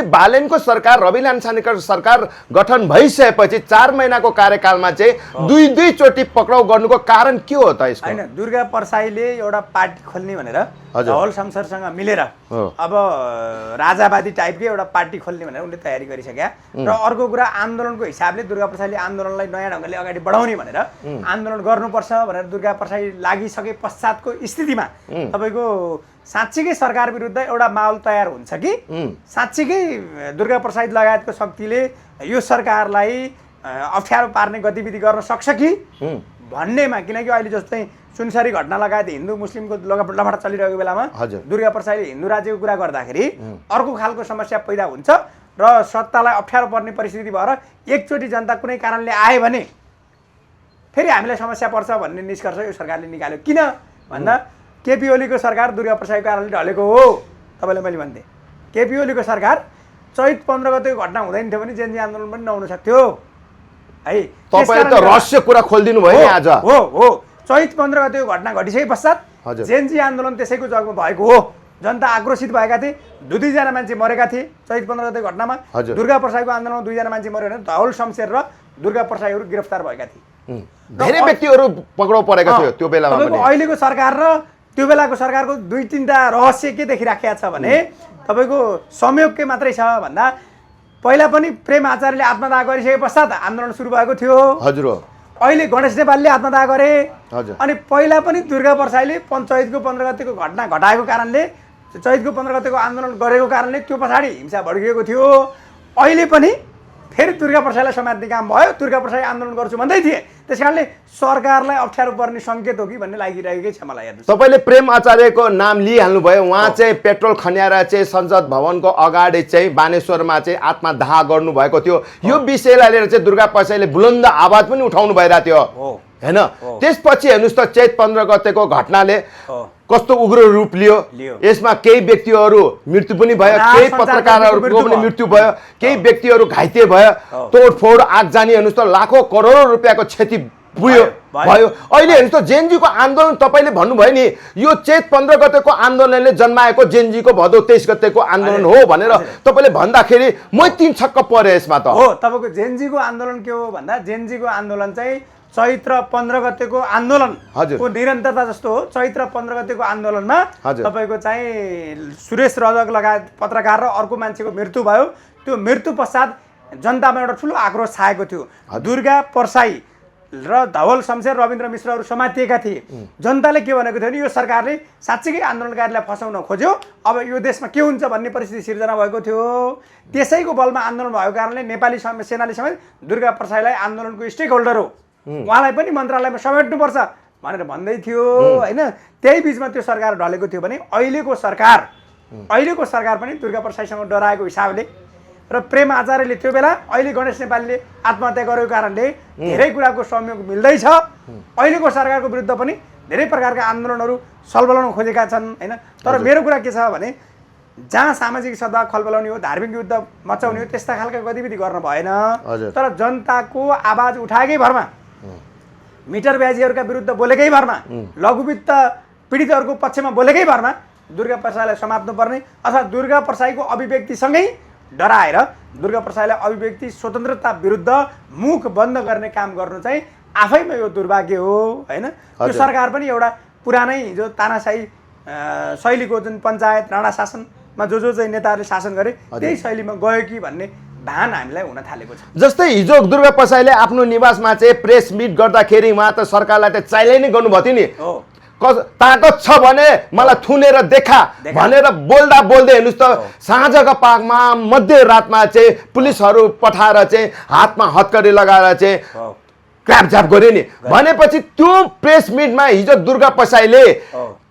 अहिले बालेनको सरकार रवि लामिछानेको सरकार गठन भइसकेपछि 4 महिनाको कार्यकालमा चाहिँ दुई चोटि पक्राउ गर्नुको कारण के हो त यसको? हैन, दुर्गा परसाईले एउटा पार्टी खोल्ने भनेर धवल शमशेरसँग मिलेर अब राजावादी टाइपकै एउटा पार्टी खोल्ने भनेर उनले तयारी गरिसक्या र अर्को कुरा आन्दोलनको हिसाबले दुर्गा परसाईले आन्दोलनलाई नयाँ ढङ्गले अगाडि बढाउने भनेर आन्दोलन गर्नुपर्छ भनेर दुर्गा परसाई लागिसके पश्चातको स्थितिमा तपाईको साँच्चीकै सरकार विरुद्ध एउटा माहौल तयार हुन्छ कि साँच्चीकै दुर्गा परसाई लगायतको शक्तिले यो सरकारलाई अप्ठ्यारो पार्ने गतिविधि गर्न सक्छ कि भन्नेमा, किनकि अहिले जस्तै सुनसरी घटना लगायत हिन्दू मुस्लिमको लफडा चलिरहेको बेलामा दुर्गा परसाईले हिन्दू राज्यको कुरा गर्दाखेरि अर्को खालको समस्या पैदा हुन्छ र सत्तालाई अप्ठ्यारो पर्ने परिस्थिति भएर एकचोटि जनता कुनै कारणले आयो भने फेरि हामीलाई समस्या पर्छ भन्ने निष्कर्ष यो सरकारले निकाल्यो। किन भन्दा केपी ओलीको सरकार दुर्गा परसाईको कारणले ढलेको हो। तपाईँलाई मैले भन्थेँ केपी ओलीको सरकार चैत 15 गतेको घटना हुँदैन थियो भने जेएनजी आन्दोलन पनि नहुन सक्थ्यो है। तपाईले त रहस्य कुरा खोलिदिनु भयो नि आज। हो चैत 15 गतेको घटना घटिसके पश्चात जेएनजी आन्दोलन त्यसैको जगमा भएको हो। जनता आक्रोशित भएका थिए, 2 जना मान्छे मरेका थिए चैत 15 गतेको घटनामा। दुर्गा परसाईको आन्दोलनमा 2 जना मान्छे मर्यो भने धवल शमशेर र दुर्गा परसाईहरू गिरफ्तार भएका थिए। धेरै व्यक्तिहरू पक्राउ परेका थियो त्यो बेलामा पनि। अहिलेको सरकार र त्यो बेलाको सरकारको 2-3टा रहस्य के देखिराखेको छ भने तपाईको संयोग के मात्रै छ भन्दा पहिला पनि प्रेम आचार्यले आत्मदाह गरिसके पश्चात आन्दोलन सुरु भएको थियो। हजुर हो। अहिले गणेश नेपालले आत्मदाह गरे। अनि पहिला पनि दुर्गा परसाईले चैतको 15 गतेको घटना घटाएको कारणले चैतको 15 गतेको आन्दोलन गरेको कारणले त्यो पछाडि हिंसा भड्किएको थियो। अहिले पनि फेरि दुर्गा परसाईलाई समात्ने काम भयो। दुर्गा परसाई आन्दोलन गर्छु भन्दै थिए, त्यसकारणले सरकारलाई अप्ठ्यारो पर्ने सङ्केत हो कि भन्ने लागिरहेकै छ मलाई। हेर्नुहोस्, तपाईँले प्रेम आचार्यको नाम लिइहाल्नु भयो। उहाँ चाहिँ पेट्रोल खन्याएर चाहिँ संसद भवनको अगाडि चाहिँ बानेश्वरमा चाहिँ आत्मदाह गर्नुभएको थियो। यो विषयलाई लिएर चाहिँ दुर्गा परसाईले बुलन्द आवाज पनि उठाउनु भइरहेको थियो हैन। त्यसपछि हेर्नुहोस् त चैत 15 गतेको घटनाले कस्तो उग्र रूप लियो। यसमा केही व्यक्तिहरू मृत्यु पनि भयो, केही पत्रकारहरूको पनि मृत्यु भयो, केही व्यक्तिहरू घाइते भयो, तोडफोड आगजनी हेर्नुहोस् त लाखौं करोडौं रुपियाँको क्षति भयो। अहिले हेर्नुहोस् त जेएनजीको आन्दोलन तपाईँले भन्नुभयो नि यो चैत 15 गतेको आन्दोलनले जन्माएको जेएनजीको भदौ 23 गतेको आन्दोलन हो भनेर तपाईँले भन्दाखेरि म 3 छक्क परे यसमा त। हो, तपाईँको जेएनजीको आन्दोलन के हो भन्दा जेएनजीको आन्दोलन चाहिँ चैत्र 15 गतेको आन्दोलनको निरन्तरता जस्तो हो। चैत्र 15 गतेको आन्दोलनमा तपाईको चाहिँ सुरेश रजक लगायत पत्रकार र अर्को मान्छेको मृत्यु भयो। त्यो मृत्यु पश्चात जनतामा एउटा ठुलो आक्रोश छाएको थियो। दुर्गा परसाई र धवल शमशेर रविन्द्र मिश्रहरू समातिएका थिए। जनताले के भनेको थियो भने यो सरकारले साँच्चीकै आन्दोलनकारीलाई फसाउन खोज्यो, अब यो देशमा के हुन्छ भन्ने परिस्थिति सिर्जना भएको थियो। त्यसैको बलमा आन्दोलन भएको कारणले नेपाली सेनाले समेत दुर्गा परसाईलाई आन्दोलनको स्टेक होल्डर हो, उहाँलाई पनि मन्त्रालयमा समेट्नुपर्छ भनेर भन्दै थियो हैन। त्यही बिचमा त्यो सरकार ढलेको थियो भने अहिलेको सरकार पनि दुर्गा परसाईसँग डराएको हिसाबले र प्रेम आचार्यले त्यो बेला अहिले गणेश नेपालले आत्महत्या गरेको कारणले धेरै कुराको संयोग मिल्दैछ। अहिलेको सरकारको विरुद्ध पनि धेरै प्रकारका आन्दोलनहरू सलबलाउन खोजेका छन् हैन। तर मेरो कुरा के छ भने जहाँ सामाजिक सद्भाव खलबलाउने हो, धार्मिक युद्ध मचाउने हो, त्यस्ता खालका गतिविधि गर्न भएन। तर जनताको आवाज उठाएकै भरमा, मिटर ब्याजीहरूका विरुद्ध बोलेकै भरमा, लघुवित्त पीडितहरूको पक्षमा बोलेकै भरमा दुर्गा परसाईलाई समात्नु पर्ने अथवा दुर्गा परसाईको अभिव्यक्तिसँगै डराएर दुर्गा परसाईलाई अभिव्यक्ति स्वतन्त्रता विरुद्ध मुख बन्द गर्ने काम गर्नु चाहिँ आफैमा यो दुर्भाग्य हो हैन। यो सरकार पनि एउटा पुरानै जो तानाशाही शैलीको जुन पञ्चायत राणा शासनमा जो चाहिँ नेताहरूले शासन गरे त्यही शैलीमा गयो कि भन्ने भान हामीलाई हुन थालेको छ। जस्तै हिजो दुर्गा परसाईले आफ्नो निवासमा चाहिँ प्रेस मिट गर्दाखेरि उहाँ त सरकारलाई त च्यालेन्ज नै गर्नुभएको थियो नि, ताकत छ भने मलाई थुनेर देखा भनेर बोल्दै हेर्नुहोस् त साँझका पाकमा मध्यरातमा चाहिँ पुलिसहरू पठाएर चाहिँ हातमा हतकडी लगाएर चाहिँ क्रापझाप गर्यो नि। भनेपछि त्यो प्रेस मिटमा हिजो दुर्गा परसाईले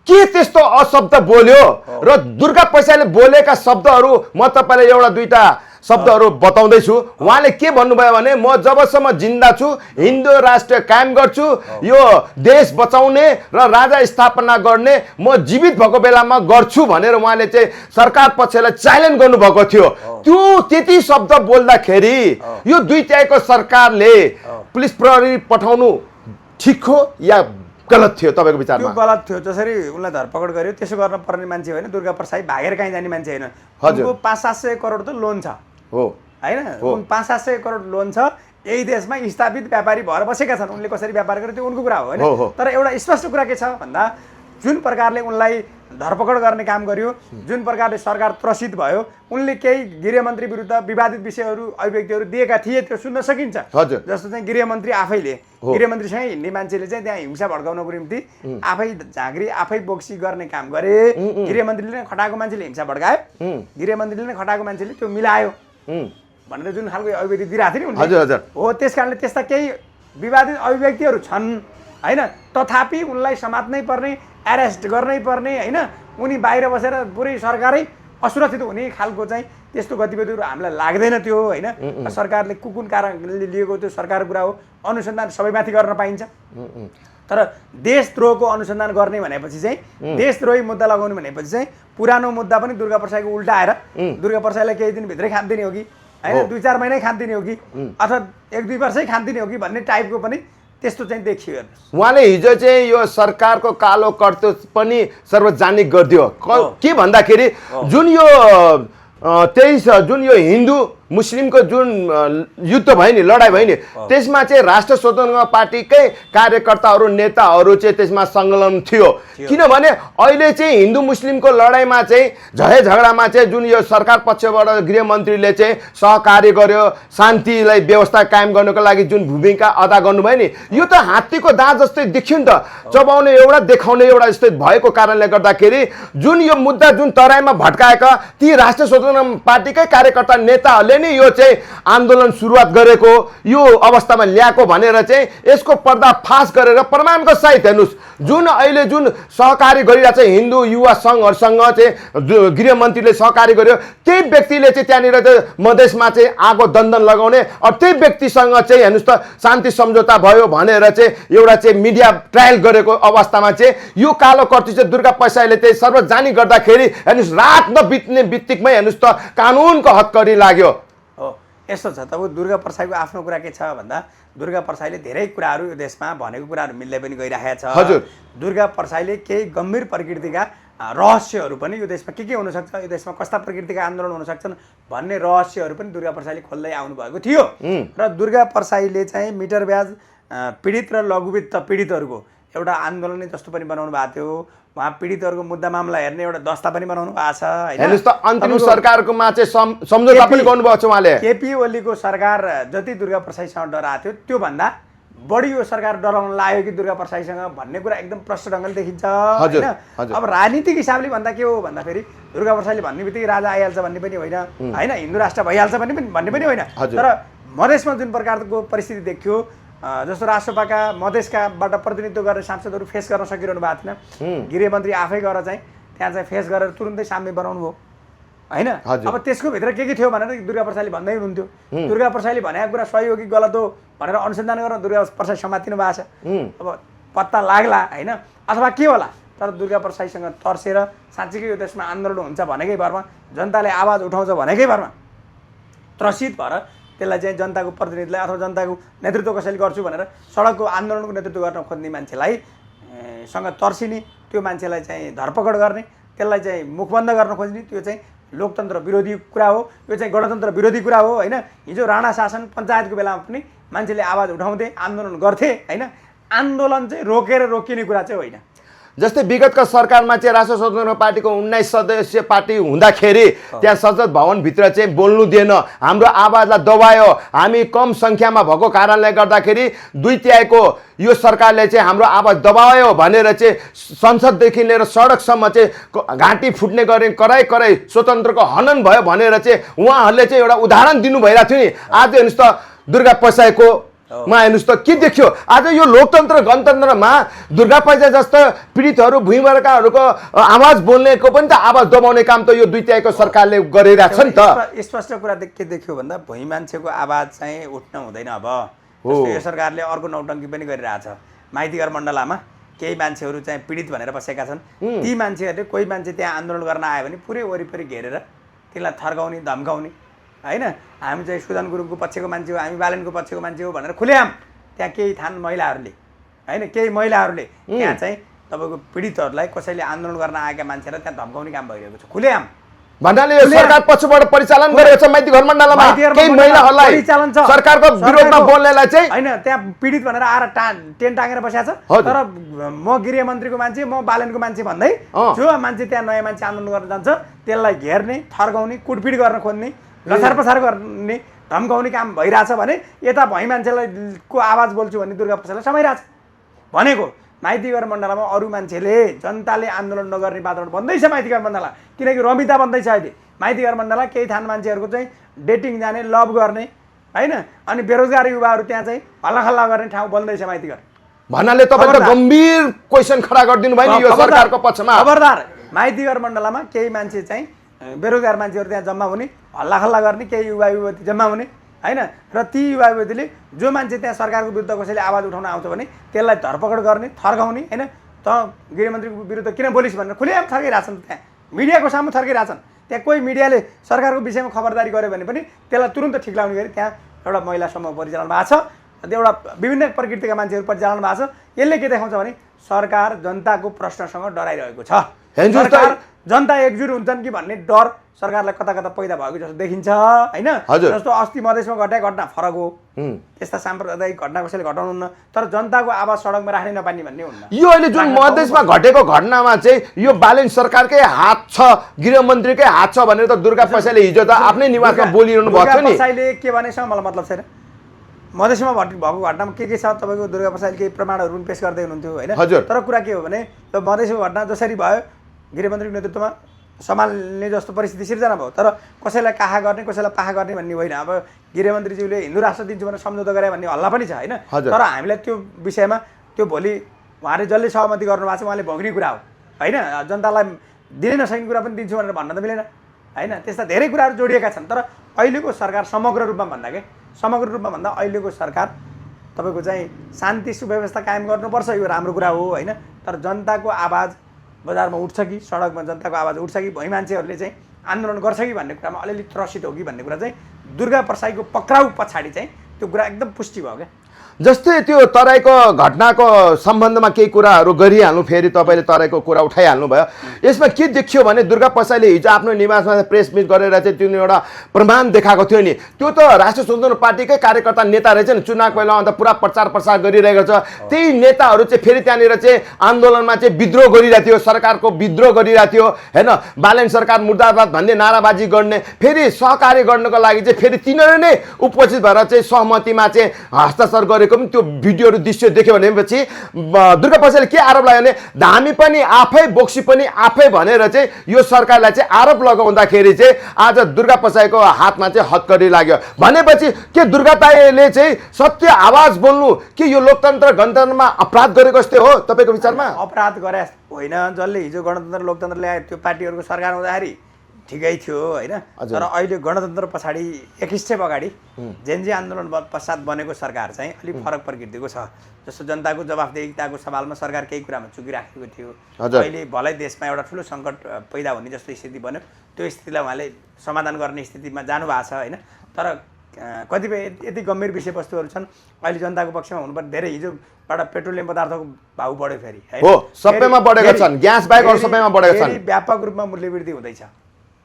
के त्यस्तो अशब्द बोल्यो र दुर्गा परसाईले बोलेका शब्दहरू म तपाईँलाई एउटा दुईटा शब्दहरू बताउँदैछु। उहाँले के भन्नुभयो भने म जबसम्म जिन्दा छु हिन्दू राष्ट्र कायम गर्छु, यो देश बचाउने र राजा स्थापना गर्ने म जीवित भएको बेलामा गर्छु भनेर उहाँले चाहिँ सरकार पक्षलाई च्यालेन्ज गर्नुभएको थियो। त्यो त्यति शब्द बोल्दाखेरि यो दुई टाइपको सरकारले पुलिस प्रहरी पठाउनु ठिक हो या गलत थियो तपाईँको विचारमा? त्यो गलत थियो। जसरी उनलाई धरपकड गर्यो त्यसो गर्न पर्ने मान्छे होइन। दुर्गा प्रसाद भागेर कहीँ जाने मान्छे होइन। उनको 500-700 करोड त लोन छ हो होइन। 500-700 करोड लोन छ। यही देशमा स्थापित व्यापारी भएर बसेका छन्। उनले कसरी व्यापार गर्यो त्यो उनको कुरा हो होइन। तर एउटा स्पष्ट कुरा के छ भन्दा जुन प्रकारले उनलाई धरपकड गर्ने काम गर्यो, जुन प्रकारले सरकार त्रसित भयो, उनले केही गृहमन्त्री विरुद्ध विवादित विषयहरू अभिव्यक्तिहरू दिएका थिए, त्यो सुन्न सकिन्छ। जस्तो चाहिँ गृहमन्त्री आफैले गृहमन्त्रीसँगै हिँड्ने मान्छेले चाहिँ त्यहाँ हिंसा भड्काउनको निम्ति आफै झाँक्री आफै बोक्सी गर्ने काम गरे। गृहमन्त्रीले नै खटाएको मान्छेले हिंसा भड्कायो, गृहमन्त्रीले नै खटाएको मान्छेले त्यो मिलायो भनेर जुन खालको अभिव्यक्ति दिइरहेको थियो नि हो। त्यस कारणले त्यस्ता केही विवादित अभिव्यक्तिहरू छन् होइन। तथापि उनलाई समात्नै पर्ने, एरेस्ट गर्नै पर्ने होइन। उनी बाहिर बसेर पुरै सरकारै असुरक्षित हुने खालको चाहिँ त्यस्तो गतिविधिहरू हामीलाई लाग्दैन त्यो होइन। सरकारले कुन कारणले लिएको त्यो सरकारको कुरा हो। अनुसन्धान सबैमाथि गर्न पाइन्छ, तर देशद्रोहको अनुसन्धान गर्ने भनेपछि चाहिँ, देशद्रोही मुद्दा लगाउनु भनेपछि चाहिँ पुरानो मुद्दा पनि दुर्गा प्रसादको उल्टा आएर दुर्गा प्रसादलाई केही दिनभित्रै खाँदिने हो कि होइन, 2-4 महिनै खाँदिने हो कि अथवा 1-2 वर्षै खाँदिने हो कि भन्ने टाइपको पनि त्यस्तो चाहिँ देखियो। उहाँले हिजो चाहिँ यो सरकारको कालो कर्तव्य पनि सार्वजनिक गरिदियो। के भन्दाखेरि जुन यो 23 जुन यो हिन्दू मुस्लिमको जुन युद्ध भयो नि, लडाइँ भयो नि, त्यसमा चाहिँ राष्ट्र स्वतन्त्र पार्टीकै कार्यकर्ताहरू नेताहरू चाहिँ त्यसमा संलग्न थियो। किनभने अहिले चाहिँ हिन्दू मुस्लिमको लडाइँमा चाहिँ झै झगडामा चाहिँ जुन यो सरकार पक्षबाट गृहमन्त्रीले चाहिँ सहकार्य गर्यो, शान्तिलाई व्यवस्था कायम गर्नको लागि जुन भूमिका अदा गर्नुभयो नि, यो त हात्तीको दाँत जस्तै देखियो नि त। चबाउने एउटा देखाउने एउटा जस्तै भएको कारणले गर्दाखेरि जुन यो मुद्दा जुन तराईमा भड्काएका ती राष्ट्र स्वतन्त्र पार्टीकै कार्यकर्ता नेताहरूले नि यो चाहिँ आन्दोलन सुरुवात गरेको, यो अवस्थामा ल्याएको भनेर चाहिँ यसको पर्दाफास गरेर प्रमाणको सहित हेर्नुहोस् जुन अहिले जुन सहकार्य गरिरहेको छ हिन्दू युवा सङ्घहरूसँग चाहिँ गृहमन्त्रीले सहकार्य गर्यो, त्यही व्यक्तिले चाहिँ त्यहाँनिर मधेसमा चाहिँ आगो दन्दन लगाउने, अब त्यही व्यक्तिसँग चाहिँ हेर्नुहोस् त शान्ति सम्झौता भयो भनेर चाहिँ एउटा चाहिँ मिडिया ट्रायल गरेको अवस्थामा चाहिँ यो कालो कर्ती चाहिँ दुर्गा प्रसादले चाहिँ सार्वजनिक गर्दाखेरि हेर्नुहोस् रात नबित्ने बित्तिकमै हेर्नुहोस् त कानुनको हत्कडी लाग्यो। यस्तो छ। तब दुर्गा प्रसादको आफ्नो कुरा के छ भन्दा दुर्गा प्रसादले धेरै कुराहरू यो देशमा भनेको कुराहरू मिल्दै पनि गइरहेको छ। हजुर, दुर्गा प्रसादले केही गम्भीर प्रकृतिका रहस्यहरू पनि यो देशमा के हुनसक्छ, यो देशमा कस्ता प्रकृतिका आन्दोलन हुन सक्छन् भन्ने रहस्यहरू पनि दुर्गा प्रसादले खोल्दै आउनुभएको थियो। र दुर्गा प्रसादले चाहिँ मिटर ब्याज पीडित र लघुवित्त पीडितहरूको एउटा आन्दोलन जस्तो पनि बनाउनु भएको थियो। उहाँ पीडितहरूको मुद्दा मामला हेर्ने एउटा दस्ता पनि बनाउनु भएको छ होइन। हेर्नुहोस् त अन्तिम सरकारकोमा चाहिँ सम्झौता पनि गर्नुभएको छ उहाँले। केपी ओलीको सरकार जति दुर्गा प्रसादसँग डराएको थियो त्योभन्दा बढी यो सरकार डराउन लाग्यो कि दुर्गा प्रसादसँग भन्ने कुरा एकदम प्रष्ट ढङ्गले देखिन्छ होइन। अब राजनीतिक हिसाबले भन्दा के हो भन्दाखेरि दुर्गा प्रसादले भन्ने बित्तिकै राजा आइहाल्छ भन्ने पनि होइन होइन, हिन्दू राष्ट्र भइहाल्छ भन्ने पनि होइन। तर मधेसमा जुन प्रकारको परिस्थिति देखियो, जस्तो राष्ट्रसभाका मधेसकाबाट प्रतिनिधित्व गर्ने सांसदहरू फेस गर्न सकिरहनु भएको थिएन, गृहमन्त्री आफै गएर चाहिँ त्यहाँ चाहिँ फेस गरेर तुरुन्तै साम्य बनाउनु भयो होइन। अब त्यसको भित्र के थियो भनेर दुर्गा प्रसादले भन्दै हुनुहुन्थ्यो। दुर्गा प्रसादले भनेको कुरा सही हो कि गलत हो भनेर अनुसन्धान गर्न दुर्गा प्रसाद समातिनु भएको छ। अब पत्ता लाग्ला होइन अथवा के होला, तर दुर्गा प्रसादसँग तर्सेर साँच्चीकै यो देशमा आन्दोलन हुन्छ भनेकै भरमा, जनताले आवाज उठाउँछ भनेकै भरमा त्रसित भएर त्यसलाई चाहिँ जनताको प्रतिनिधिलाई अथवा जनताको नेतृत्व कसैले गर्छु भनेर सडकको आन्दोलनको नेतृत्व गर्न खोज्ने मान्छेलाई सँग तर्सिने, त्यो मान्छेलाई चाहिँ धरपकड गर्ने, त्यसलाई चाहिँ मुखबन्द गर्न खोज्ने, त्यो चाहिँ लोकतन्त्र विरोधी कुरा हो, यो चाहिँ गणतन्त्र विरोधी कुरा हो होइन। हिजो राणा शासन पञ्चायतको बेलामा पनि मान्छेले आवाज उठाउँथे, आन्दोलन गर्थे होइन। आन्दोलन चाहिँ रोकेर रोकिने कुरा चाहिँ होइन। जस्तै विगतको सरकारमा चाहिँ राष्ट्र स्वतन्त्र पार्टीको 19 सदस्यीय पार्टी हुँदाखेरि त्यहाँ संसद भवनभित्र चाहिँ बोल्नु दिएन, हाम्रो आवाजलाई दबायो, हामी कम सङ्ख्यामा भएको कारणले गर्दाखेरि 2/3 यो सरकारले चाहिँ हाम्रो आवाज दबायो भनेर चाहिँ संसददेखि लिएर सडकसम्म चाहिँ घाँटी फुट्ने गरे, कराई कराई स्वतन्त्रको हनन भयो भनेर चाहिँ उहाँहरूले चाहिँ एउटा उदाहरण दिनु भइरहेको थियो नि। आज हेर्नुहोस् त दुर्गा प्रसादको मा हेर्नुहोस् त के देखियो। आज यो लोकतन्त्र गणतन्त्रमा दुर्गा प्रसाद जस्तो पीडितहरू भुइँवर्काहरूको आवाज बोल्नेको पनि त आवाज दबाउने काम त यो 2/3 सरकारले गरिरहेको छ नि त। स्पष्ट कुरा के देखियो भन्दा भुइँ मान्छेको आवाज चाहिँ उठ्न हुँदैन। अब यो सरकारले अर्को नौटङ्की पनि गरिरहेछ। माइतीघर मण्डलामा केही मान्छेहरू चाहिँ पीडित भनेर बसेका छन्, ती मान्छेहरूले कोही मान्छे त्यहाँ आन्दोलन गर्न आयो भने पुरै वरिपरि घेरेर त्यसलाई थर्काउने धम्काउने होइन। हामी चाहिँ सुदन गुरुङको पक्षको मान्छे हो, हामी बालनको पक्षको मान्छे हो भनेर खुलेआम त्यहाँ केही थान महिलाहरूले होइन केही महिलाहरूले त्यहाँ चाहिँ तपाईँको पीडितहरूलाई कसैले आन्दोलन गर्न आएका मान्छेलाई त्यहाँ धम्काउने काम भइरहेको छ खुलेआम भन्नाले यो सरकार पछबाट परिचालन गरेको छ माइती घर मण्डलमा केही महिलाहरूलाई सरकारको विरोधमा बोल्नेलाई चाहिँ होइन त्यहाँ पीडित भनेर आएर टेन्ट टाँगेर बसेको छ तर म गृहमन्त्रीको मान्छे म बालनको मान्छे भन्दै जो मान्छे त्यहाँ नयाँ मान्छे आन्दोलन गर्न जान्छ त्यसलाई घेर्ने थर्काउने कुटपिट गर्न खोज्ने लछार पछार गर्ने धम्काउने काम भइरहेछ भने यता भई मान्छेलाई को आवाज बोल्छु भन्ने दुर्गा प्रसादलाई समाइरहेछ भनेको माइती घर मण्डलमा अरू मान्छेले जनताले आन्दोलन नगर्ने वातावरण बन्दैछ माइती घर मण्डल किनकि रमिता बन्दैछ अहिले माइती घर मण्डल केही थान मान्छेहरूको चाहिँ डेटिङ जाने लभ गर्ने होइन अनि बेरोजगार युवाहरू त्यहाँ चाहिँ हल्लाखल्ला गर्ने ठाउँ बन्दैछ माइती घर भन्नाले तपाईँ त गम्भीर क्वेसन खडा गरिदिनु भयो नि यो सरकारको पक्षमा खबरदार माइती घर मण्डलमा केही मान्छे चाहिँ बेरोजगार मान्छेहरू त्यहाँ जम्मा हुने हल्लाखल्ला गर्ने केही युवा युवती जम्मा हुने होइन र ती युवा युवतीले जो मान्छे त्यहाँ सरकारको विरुद्ध कसैले आवाज उठाउन आउँछ भने त्यसलाई धरपकड गर्ने थर्काउने होइन त गृहमन्त्रीको विरुद्ध किन बोलिस् भनेर खुलेआम थर्काइरहेछन् त्यहाँ मिडियाको सामु थर्काइरहेछन् त्यहाँ कोही मिडियाले सरकारको विषयमा खबरदारी गर्यो भने पनि त्यसलाई तुरन्त ठिक लाउने गरी त्यहाँ एउटा महिला समूह परिचालन भएको छ एउटा विभिन्न प्रकृतिका मान्छेहरू परिचालन भएको छ यसले के देखाउँछ भने सरकार जनताको प्रश्नसँग डराइरहेको छ सरकार जनता एकजुट हुन्छन् कि भन्ने डर सरकारलाई कता कता पैदा भएको जस्तो देखिन्छ होइन जस्तो अस्ति मधेसमा घटेको घटना फरक हो त्यस्ता साम्प्रदायिक घटना कसैले घटाउनुहुन्न तर जनताको आवाज सडकमा राख्नै नपार्ने भन्ने हुन्न यो अहिले जुन मधेसमा घटेको घटनामा चाहिँ यो बालेन सरकारकै हात छ गृहमन्त्रीकै हात छ भनेर त दुर्गा प्रसादले हिजो त आफ्नै निवासमा बोलिरहनु भएको छ नि प्रसादले के भनेसँग मलाई मतलब छैन मधेसमा भएको घटनामा के छ तपाईँको दुर्गा प्रसादले केही प्रमाणहरू पनि पेश गर्दै हुनुहुन्थ्यो होइन तर कुरा के हो भने यो मधेसको घटना जसरी भयो गृहमन्त्रीको नेतृत्वमा सम्हाल्ने जस्तो परिस्थिति सिर्जना भयो तर कसैलाई काहा गर्ने कसैलाई पाहा गर्ने भन्ने होइन अब गृहमन्त्रीज्यूले हिन्दू राष्ट्र दिन्छु भनेर सम्झौता गरे भन्ने हल्ला पनि छ होइन तर हामीलाई त्यो विषयमा त्यो भोलि उहाँले जसले सहमति गर्नुभएको छ उहाँले भोग्ने कुरा हो होइन जनतालाई दिनै नसक्ने कुरा पनि दिन्छु भनेर भन्न त मिलेन होइन त्यस्ता धेरै कुराहरू जोडिएका छन् तर अहिलेको सरकार समग्र रूपमा भन्दा अहिलेको सरकार तपाईँको चाहिँ शान्ति सुव्यवस्था कायम गर्नुपर्छ यो राम्रो कुरा हो होइन तर जनताको आवाज बजारमा उठ्छ कि सडकमा जनताको आवाज उठ्छ कि भई मान्छेहरूले चाहिँ आन्दोलन गर्छ कि भन्ने कुरामा अलिअलि त्रसित हो कि भन्ने कुरा चाहिँ दुर्गा प्रसाईको पक्राउ पछाडि चाहिँ त्यो कुरा एकदम पुष्टि भयो क्या जस्तै त्यो तराईको घटनाको सम्बन्धमा केही कुराहरू गरिहाल्नु फेरि तपाईँले तराईको कुरा उठाइहाल्नु भयो यसमा के देखियो भने दुर्गा प्रसाईले हिजो आफ्नो निवासमा प्रेस मिट गरेर चाहिँ त्यो एउटा प्रमाण देखाएको थियो नि त्यो त राष्ट्रिय स्वतन्त्र पार्टीकै कार्यकर्ता नेता रहेछ नि चुनाव बेलामा त पुरा प्रचार प्रसार गरिरहेको छ त्यही नेताहरू चाहिँ फेरि त्यहाँनिर चाहिँ आन्दोलनमा चाहिँ विद्रोह गरिरहेको थियो सरकारको विद्रोह गरिरहेको थियो होइन बालेन सरकार मुर्दाबाद भन्ने नाराबाजी गर्ने फेरि सहकार्य गर्नको लागि चाहिँ फेरि तिनीहरू नै उपस्थित भएर चाहिँ सहमतिमा चाहिँ हस्ताक्षर गरे त्यो भिडियोहरू दृश्य देख्यो भनेपछि दुर्गा प्रसादले के आरोप लाग्यो भने धामी पनि आफै बोक्सी पनि आफै भनेर चाहिँ यो सरकारलाई चाहिँ आरोप लगाउँदाखेरि चाहिँ आज दुर्गा प्रसादको हातमा चाहिँ हतकडी लाग्यो भनेपछि के दुर्गा ताईले चाहिँ सत्य आवाज बोल्नु कि यो लोकतन्त्र गणतन्त्रमा अपराध गरेको जस्तै हो तपाईँको विचारमा अपराध गरे होइन जसले हिजो गणतन्त्र लोकतन्त्र ल्यायो त्यो पार्टीहरूको सरकार हुँदाखेरि ठिकै थियो होइन तर अहिले गणतन्त्र पछाडि एक स्टेप अगाडि जेनजी आन्दोलन पश्चात बनेको सरकार चाहिँ अलिक फरक प्रकृतिको छ जस्तो जनताको जवाफदेहिताको सवालमा सरकार केही कुरामा चुकिराखेको थियो अहिले भलै देशमा एउटा ठुलो सङ्कट पैदा हुने जस्तो स्थिति बन्यो त्यो स्थितिलाई उहाँले समाधान गर्ने स्थितिमा जानुभएको छ होइन तर कतिपय यति गम्भीर विषयवस्तुहरू छन् अहिले जनताको पक्षमा हुनुपर्ने धेरै हिजोबाट पेट्रोलियम पदार्थको भाउ बढ्यो फेरि हो सबैमा बढेका छन् ग्यास बाहेक अरू सबैमा बढेका छन् व्यापक रूपमा मूल्यवृद्धि हुँदैछ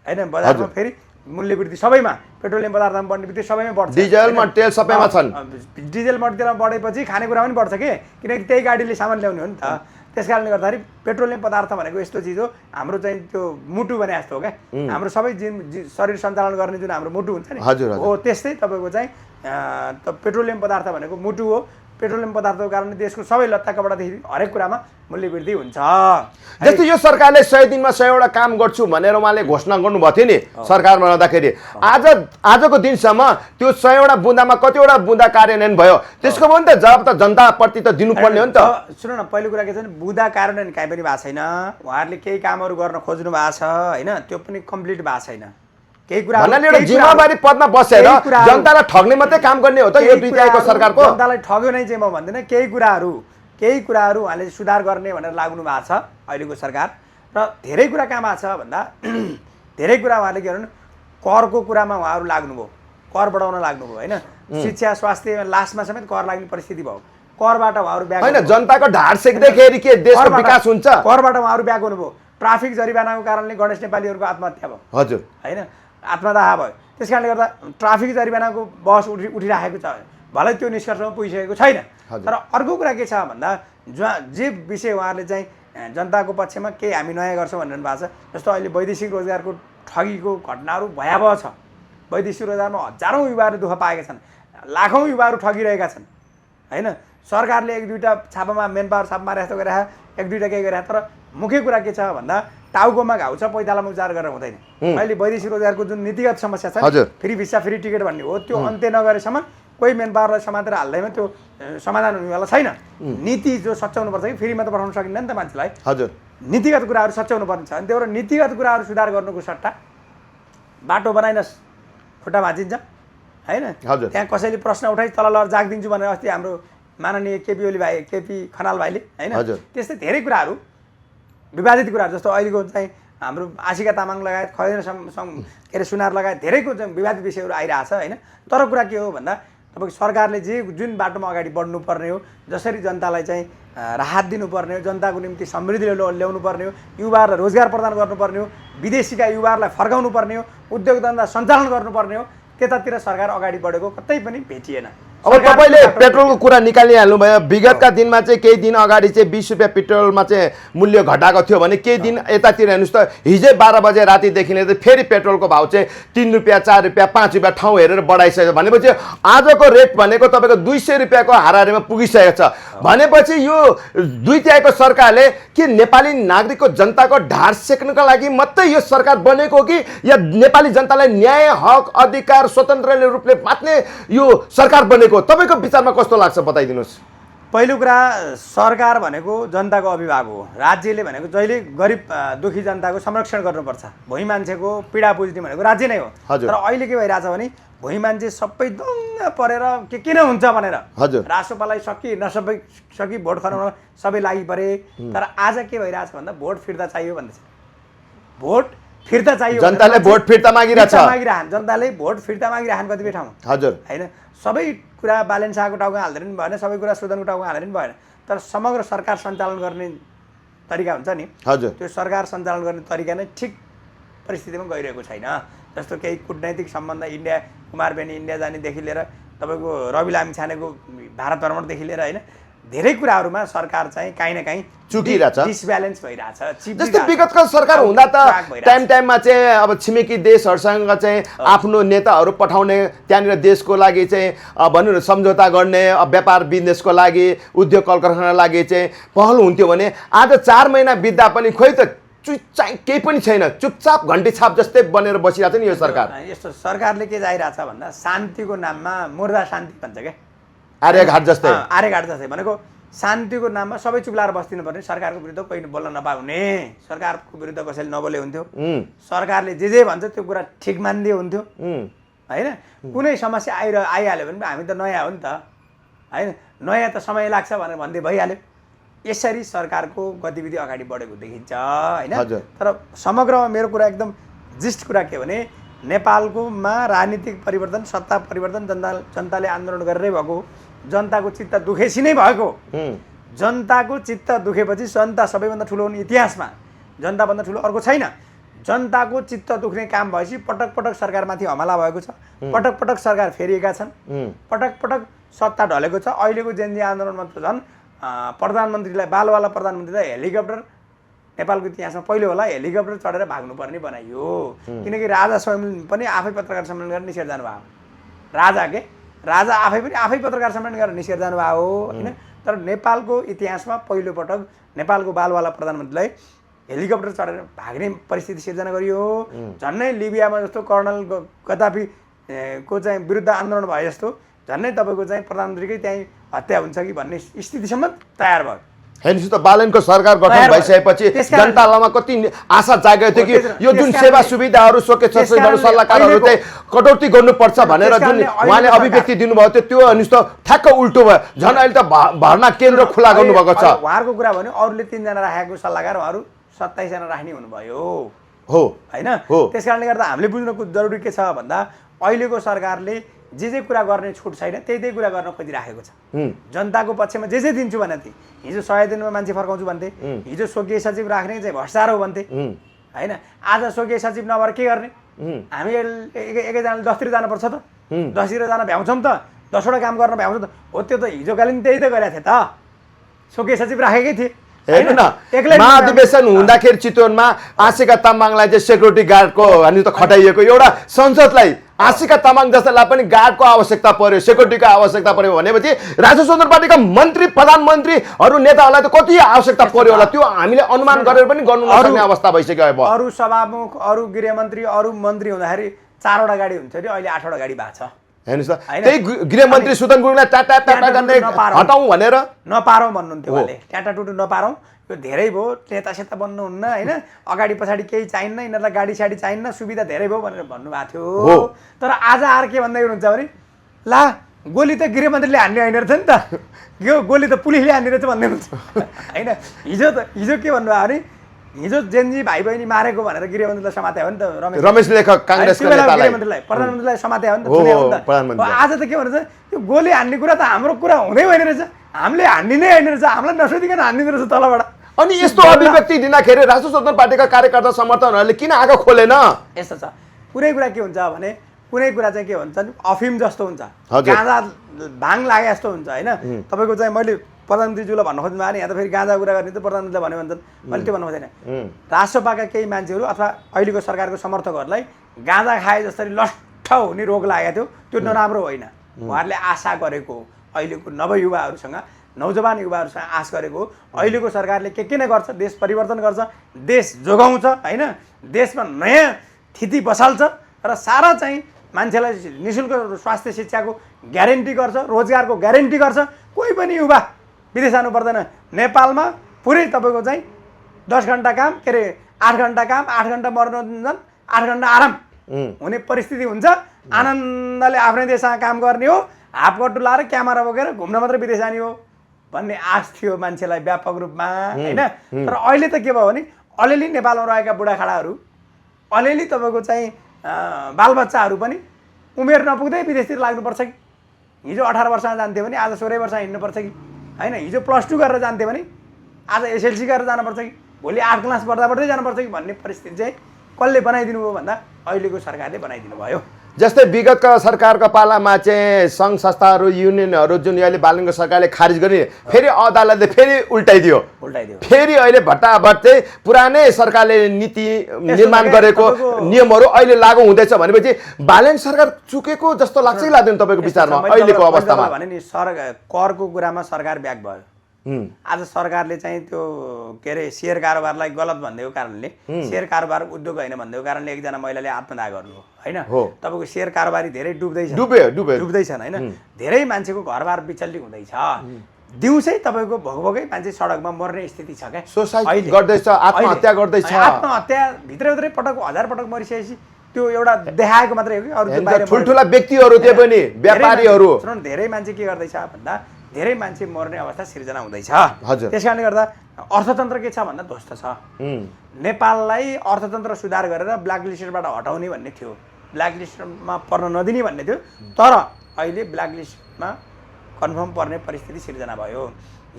होइन बजारमा फेरि मूल्यवृद्धि सबैमा पेट्रोलियम पदार्थमा बढ्ने बित्तिकै सबैमा बढ्छ डिजलमा तेल सबैमा छन् डिजलमा तेलमा बढेपछि खानेकुरा पनि बढ्छ कि किनकि त्यही गाडीले सामान ल्याउने हो नि त त्यस कारणले गर्दाखेरि पेट्रोलियम पदार्थ भनेको यस्तो चिज हो हाम्रो चाहिँ त्यो मुटु भने जस्तो हो क्या हाम्रो सबै शरीर सञ्चालन गर्ने जुन हाम्रो मुटु हुन्छ नि हो त्यस्तै तपाईँको चाहिँ पेट्रोलियम पदार्थ भनेको मुटु हो पेट्रोलियम पदार्थको कारणले देशको सबै लत्ता कपडादेखि हरेक कुरामा मूल्य वृद्धि हुन्छ जस्तै यो सरकारले 100 दिनमा 100वटा काम गर्छु भनेर उहाँले घोषणा गर्नुभएको थियो नि सरकारमा रहँदाखेरि आजको दिनसम्म त्यो 100वटा बुँदामा कतिवटा बुँदा कार्यान्वयन भयो त्यसको पनि त जवाब त जनताप्रति त दिनुपर्ने हो नि त सुन न पहिलो कुरा के छ भने बुँदा कार्यान्वयन काहीँ पनि भएको छैन उहाँहरूले केही कामहरू गर्न खोज्नु भएको छ होइन त्यो पनि कम्प्लिट भएको छैन केही कुरा भन्नाले एउटा जिम्मेवारी पदमा बसेर जनतालाई ठग्ने मात्रै काम गर्ने हो त यो बिताएको सरकारको जनतालाई ठग्यो नै चाहिँ म भन्दिनँ केही कुराहरू उहाँले सुधार गर्ने भनेर लाग्नु भएको छ अहिलेको सरकार र धेरै कुरा कहाँ भएको छ भन्दा धेरै कुरा उहाँले के गर्नु करको कुरामा उहाँहरू लाग्नुभयो कर बढाउन लाग्नुभयो होइन शिक्षा स्वास्थ्य लास्टमा समेत कर लाग्ने परिस्थिति भयो करबाट उहाँहरू ब्याक होइन जनताको ढाड सेक्दैखेरि के देशको विकास हुन्छ करबाट उहाँहरू ब्याक हुनुभयो ट्राफिक जरिवानाको कारणले गणेश नेपालीहरूको आत्महत्या भयो हजुर होइन आत्मदाह भयो त्यस कारणले गर्दा ट्राफिक जरिवानाको बस उठिराखेको छ भलै त्यो निष्कर्षमा पुगिसकेको छैन तर अर्को कुरा के छ भन्दा जे विषय उहाँहरूले चाहिँ जनताको पक्षमा केही हामी नयाँ गर्छौँ भनिरहनु भएको छ जस्तो अहिले वैदेशिक रोजगारको ठगीको घटनाहरू भयावह छ वैदेशिक रोजगारमा हजारौँ युवाहरू दुःख पाएका छन् लाखौँ युवाहरू ठगिरहेका छन् होइन सरकारले एक दुईवटा छापामा मेन पावर छापा मारे जस्तो गरेर एक दुईवटा केही गरेर तर मुख्य कुरा के छ भन्दा टाउकोमा घाउ छ पैतालामा उपचार गरेर हुँदैन अहिले वैदेशिक रोजगारको जुन नीतिगत समस्या छ फ्री भिसा फ्री टिकट भन्ने हो त्यो अन्त्य नगरेसम्म कोही मेन पावरलाई समातेर हाल्दैमा त्यो समाधान हुनेवाला छैन नीति जो सच्याउनु पर्छ कि फ्रीमा त पठाउन सकिन्न नि त मान्छेलाई हजुर नीतिगत कुराहरू सच्याउनु पर्ने छ अनि त्यो नीतिगत कुराहरू सुधार गर्नुको सट्टा बाटो बनाइनस् खुट्टा भाँचिन्छ होइन त्यहाँ कसैले प्रश्न उठाइ तल लर जागिदिन्छु भनेर अस्ति हाम्रो माननीय केपी ओली भाइ केपी खनाल भाइले होइन त्यस्तै धेरै कुराहरू विवादित कुराहरू जस्तो अहिलेको चाहिँ हाम्रो आशिका तामाङ लगायत खैर के अरे सुनार लगायत धेरैको चाहिँ विवादित विषयहरू आइरहेछ होइन तर कुरा के हो भन्दा तपाईँको सरकारले जुन बाटोमा अगाडि बढ्नुपर्ने हो जसरी जनतालाई चाहिँ राहत दिनुपर्ने हो जनताको निम्ति समृद्धि ल्याउनु पर्ने हो युवाहरूलाई रोजगार प्रदान गर्नुपर्ने हो विदेशीका युवाहरूलाई फर्काउनु पर्ने हो उद्योग धन्दा सञ्चालन गर्नुपर्ने हो त्यतातिर सरकार अगाडि बढेको कतै पनि भेटिएन अब तपाईँले पेट्रोलको कुरा निकालिहाल्नु भयो विगतका दिनमा चाहिँ केही दिन अगाडि चाहिँ 20 रुपियाँ पेट्रोलमा चाहिँ मूल्य घटाएको थियो भने केही दिन यतातिर हेर्नुहोस् त हिजै 12 बजे रातिदेखि लिएर फेरि पेट्रोलको भाउ चाहिँ 3 रुपियाँ 4 रुपियाँ 5 रुपियाँ ठाउँ हेरेर बढाइसक्यो भनेपछि आजको रेट भनेको तपाईँको 200 रुपियाँको हाराहारीमा पुगिसकेको छ भनेपछि यो 2/3 सरकारले के नेपाली नागरिकको जनताको ढाड सेक्नको लागि मात्रै यो सरकार बनेको कि या नेपाली जनतालाई न्याय हक अधिकार स्वतन्त्र रूपले बाँच्ने यो सरकार बनेको तपाईको विचारमा कस्तो लाग्छ बताइदिनुहोस् पहिलो कुरा सरकार भनेको जनताको अभिभावक हो राज्यले भनेको जहिले गरिब दुखी जनताको संरक्षण गर्नुपर्छ भोइ मान्छेको पीडा बुझ्ने भनेको राज्य नै हो तर अहिले के भइरहेछ भने भोइ मान्छे सबै दङ्ग परेर के किन हुन्छ भनेर राष्ट्रपालाई सकी भोट खनाउन सबै लागि परे तर आज के भइरहेछ भन्दा भोट फिर्ता चाहियो भन्दैछ भोट फिर्ता चाहियो जनताले भोट फिर्ता मागिरहन् जनताले भोट फिर्ता मागिरहन् कतिपय ठाउँमा हजुर हैन सबै कुरा बालेन शाहको टाउको हाल्दै पनि भएन सबै कुरा सुदनको टाउको हाल्दै पनि भएन तर समग्र सरकार सञ्चालन गर्ने तरिका हुन्छ नि हजुर त्यो सरकार सञ्चालन गर्ने तरिका नै ठिक परिस्थितिमा गइरहेको छैन जस्तो केही कूटनैतिक सम्बन्ध इन्डिया कुमारबेनी इन्डिया जानेदेखि लिएर तपाईँको रवि लामिछानेको भारत भ्रमणदेखि लिएर होइन धेरै कुराहरूमा सरकार चाहिँ काहीँ न काहीँ चुकिरहेछ डिसब्यालेन्स भइरहेछ जस्तो विगतको सरकार हुँदा त टाइममा चाहिँ अब छिमेकी देशहरूसँग चाहिँ आफ्नो नेताहरू पठाउने त्यहाँनिर देशको लागि चाहिँ भनौँ न सम्झौता गर्ने व्यापार बिजनेसको लागि उद्योग कल कारखानाको लागि चाहिँ पहल हुन्थ्यो भने आज 4 महिना बित्दा पनि खोइ त केही पनि छैन चुपचाप घन्टी छाप जस्तै बनेर बसिरहेको छ नि यो सरकार यस्तो सरकारले के चाहिरहेछ भन्दा शान्तिको नाममा मुर्दा शान्ति भन्छ क्या आर्यघाट जस्तै भनेको शान्तिको नाममा सबै चुप्लाएर बस्दिनु पर्ने सरकारको विरुद्ध कोही बोल्न नपाउने सरकारको विरुद्ध कसैले नबोले हुन्थ्यो सरकारले जे भन्छ त्यो कुरा ठिक मान्दै हुन्थ्यो होइन कुनै समस्या आइहाल्यो भने हामी त नयाँ हो नि त होइन नयाँ त समय लाग्छ भनेर भन्दै भइहाल्यो यसरी सरकारको गतिविधि अगाडि बढेको देखिन्छ होइन तर समग्रमा मेरो कुरा एकदम जिस्ट कुरा के भने नेपालकोमा राजनीतिक परिवर्तन सत्ता परिवर्तन जनताले आन्दोलन गरेरै भएको जनताको चित्त दुखेसी नै भएको जनताको चित्त दुखेपछि जनता सबैभन्दा ठुलो हुने इतिहासमा जनताभन्दा ठुलो अर्को छैन जनताको चित्त दुख्ने काम भएपछि पटक पटक सरकारमाथि हमला भएको छ पटक पटक सरकार फेरिएका छन् पटक पटक सत्ता ढलेको छ अहिलेको जेनजी आन्दोलनमा त झन् प्रधानमन्त्रीलाई बालवाला प्रधानमन्त्रीलाई हेलिकप्टर नेपालको इतिहासमा पहिलो होला हेलिकप्टर चढेर भाग्नुपर्ने बनाइयो किनकि राजा स्वयं पनि आफै पत्रकार सम्मेलन गरेर निस्केर जानुभयो राजा आफै पत्रकार सम्मेलन गरेर निस्केर जानुभयो होइन तर नेपालको इतिहासमा पहिलो पटक नेपालको बालवाला प्रधानमन्त्रीलाई हेलिकप्टर चढेर भाग्ने परिस्थिति सिर्जना गरियो झन्नै लिबियामा जस्तो कर्नल गद्दाफी को चाहिँ विरुद्ध आन्दोलन भए जस्तो झन्नै तपाईँको चाहिँ प्रधानमन्त्रीकै त्यहीँ हत्या हुन्छ कि भन्ने स्थितिसम्म तयार भयो हेर्नुहोस् त बालेनको सरकार गठन भइसकेपछि जनतामा कति आशा जागेको थियो कि यो जुन सेवा सुविधाहरू सोकेसहरू सल्लाहकारहरू चाहिँ कटौती गर्नुपर्छ भनेर जुन उहाँले अभिव्यक्ति दिनुभएको थियो त्यो हेर्नुहोस् त ठ्याक्क उल्टो भयो झन् अहिले त भर्ना केन्द्र खुला गर्नुभएको छ उहाँहरूको कुरा भन्यो अरूले 3 जना राखेको सल्लाहकार उहाँहरू 27 जना राख्ने हुनुभयो हो होइन त्यस कारणले गर्दा हामीले बुझ्नु जरुरी के छ भन्दा अहिलेको सरकारले जे कुरा गर्ने छुट छैन त्यही कुरा गर्न खोजिराखेको छ। जनताको पक्षमा जे दिन्छु भने थिएँ, हिजो 100 दिनमा मान्छे फर्काउँछु भन्थे, हिजो स्वकीय सचिव राख्ने चाहिँ भ्रष्टाचार हो भन्थे होइन। आज स्वकीय सचिव नभएर के गर्ने? हामी एकैजनाले 10तिर जानुपर्छ त, 10तिर जान भ्याउँछौँ त, 10वटा काम गर्न भ्याउँछ त। हो त्यो त हिजोकाले नि त्यही त गरेको थिएँ त, स्वकीय सचिव राखेकै थिएँ। हेर्नु न, महाधिवेशन हुँदाखेरि चितवनमा आशिका तामाङलाई चाहिँ सेक्युरिटी गार्डको अनि त खटाइएको, एउटा संसदलाई आशिका तामाङ जस्तालाई पनि गार्डको आवश्यकता पर्यो, सेक्युरिटीको आवश्यकता पर्यो भनेपछि राष्ट्रिय स्वतन्त्र पार्टीका मन्त्री प्रधानमन्त्रीहरू नेताहरूलाई त कति आवश्यकता पर्यो होला, त्यो हामीले अनुमान गरेर पनि गर्नु नसक्ने अवस्था भइसक्यो। अब अरू सभामुख, अरू गृहमन्त्री, अरू मन्त्री हुँदाखेरि 4वटा गाडी हुन्थ्यो अरे, अहिले 8वटा गाडी भएको छ। हेर्नुहोस् त, त्यही गृहमन्त्री सुदन गुरुङलाई टाटा गर्ने हटाउँ भनेर नपारौँ भन्नुहुन्थ्यो उहाँले, ट्याटा टुटु नपारौँ, यो धेरै भयो, नेता सेता बन्नुहुन्न होइन, अगाडि पछाडि केही चाहिन्न, यिनीहरूलाई गाडी साडी चाहिन्न, सुविधा धेरै भयो भनेर भन्नुभएको थियो। तर आज आएर के भन्दै हुनुहुन्छ भने ला गोली त गृहमन्त्रीले हान्ने होइन रहेछ नि त, यो गोली त पुलिसले हान्ने रहेछ भन्दै हुनुहुन्छ होइन। हिजो के भन्नुभयो भने हिजो जेनजी भाइ बहिनी मारेको भनेर गृहमन्त्रीलाई समात्यो हो नि त रमेश लेखक काङ्ग्रेसको नेतालाई, गृहमन्त्रीलाई प्रधानमन्त्रीलाई समात्यो हो नि त। आज त के भन्छ, यो गोली हान्ने कुरा त हाम्रो कुरा हुँदै होइन रहेछ, हामीले हान्ने नै होइन रहेछ, हामीलाई नसोधिकन हान्दिँदो रहेछ तलबाट। अनि यस्तो अभिव्यक्ति दिँदाखेरि राष्ट्रिय स्वतन्त्र पार्टीका कार्यकर्ता समर्थकहरूले किन आगो खोलेन? यस्तो छ, कुनै कुरा के हुन्छ भने कुनै कुरा चाहिँ के भन्छ अफिम जस्तो हुन्छ, गाँजा भाङ लागे जस्तो हुन्छ होइन। तपाईँको चाहिँ मैले प्रधानमन्त्रीज्यूलाई भन्न खोज्नु भने यहाँ त फेरि गाँजा कुरा गर्ने त प्रधानमन्त्रीलाई भन्यो भन्छन्, मैले त्यो भन्नु खोजेन। राष्ट्रपाका केही मान्छेहरू अथवा अहिलेको सरकारको समर्थकहरूलाई गाँजा खाए जसरी लट्ठ हुने रोग लागेको थियो, त्यो नराम्रो होइन। उहाँहरूले आशा गरेको अहिलेको नवयुवाहरूसँग, नौजवान युवाहरूसँग आश गरेको अहिलेको सरकारले के नै गर्छ, देश परिवर्तन गर्छ, देश जोगाउँछ होइन, देशमा नयाँ स्थिति बसाल्छ र सारा चाहिँ मान्छेलाई निःशुल्क स्वास्थ्य शिक्षाको ग्यारेन्टी गर्छ, रोजगारको ग्यारेन्टी गर्छ। कोही पनि युवा विदेश जानु पर्दैन, नेपालमा पुरै तपाईँको चाहिँ 10 घन्टा काम, के अरे 8 घन्टा काम, 8 घन्टा मनोरञ्जन, 8 घन्टा आराम हुने परिस्थिति हुन्छ। आनन्दले आफ्नै देशसँग काम गर्ने हो, हाफकट्टु लाएर क्यामेरा बोकेर घुम्न मात्रै विदेश जाने हो भन्ने आश थियो मान्छेलाई व्यापक रूपमा होइन। तर अहिले त के भयो भने अलिअलि नेपालमा रहेका बुढाखाडाहरू, अलिअलि तपाईँको चाहिँ बालबच्चाहरू पनि उमेर नपुग्दै विदेशतिर लाग्नुपर्छ कि। हिजो 18 वर्षमा जान्थ्यो भने आज 16 वर्षमा हिँड्नुपर्छ कि होइन। हिजो +2 गरेर जान्थ्यो भने आज SLC गरेर जानुपर्छ कि, भोलि 8 क्लास पढ्दै जानुपर्छ कि भन्ने परिस्थिति चाहिँ कसले बनाइदिनु भयो भन्दा अहिलेको सरकारले बनाइदिनु भयो। जस्तै विगतका सरकारको पालामा चाहिँ सङ्घ संस्थाहरू, युनियनहरू जुन अहिले बालनको सरकारले खारिज गर्ने, फेरि अदालतले फेरि उल्टाइदियो। फेरि अहिले भट्टाभट चाहिँ पुरानै सरकारले नीति निर्माण गरेको नियमहरू अहिले लागू हुँदैछ भनेपछि बालन सरकार चुकेको जस्तो लाग्छ कि लाग्दैन तपाईँको विचारमा अहिलेको अवस्थामा? भने नि करको कुरामा सरकार ब्याक भयो। आज सरकारले चाहिँ त्यो के अरे सेयर कारोबारलाई गलत भनिदिएको कारणले, सेयर कारोबार उद्योग होइन भनिदिएको कारणले एकजना महिलाले आत्मदाह गर्नु होइन। तपाईँको सेयर कारोबारी धेरै डुब्दैछन् होइन, धेरै मान्छेको घरबार विचल्ली हुँदैछ। दिउँसै तपाईँको भोगभोगै मान्छे सडकमा मर्ने स्थिति छ क्या, सुसाइड गर्दैछ, आत्महत्या गर्दैछ। आत्महत्या भित्रभित्रै पटक 1000 पटक मरिसकेपछि त्यो एउटा देखाएको मात्रै हो कि अरू ठुल्ठुला व्यक्तिहरू त्यो पनि व्यापारीहरू धेरै मान्छे के गर्दैछ भन्दा धेरै मान्छे मर्ने अवस्था सिर्जना हुँदैछ। त्यसकारणले गर्दा अर्थतन्त्र के छ भन्दा ध्वस्त छ। नेपाललाई अर्थतन्त्र सुधार गरेर ब्ल्याक लिस्टबाट हटाउने भन्ने थियो, ब्ल्याक लिस्टमा पर्न नदिने भन्ने थियो। तर अहिले ब्ल्याक लिस्टमा कन्फर्म पर्ने परिस्थिति सिर्जना भयो।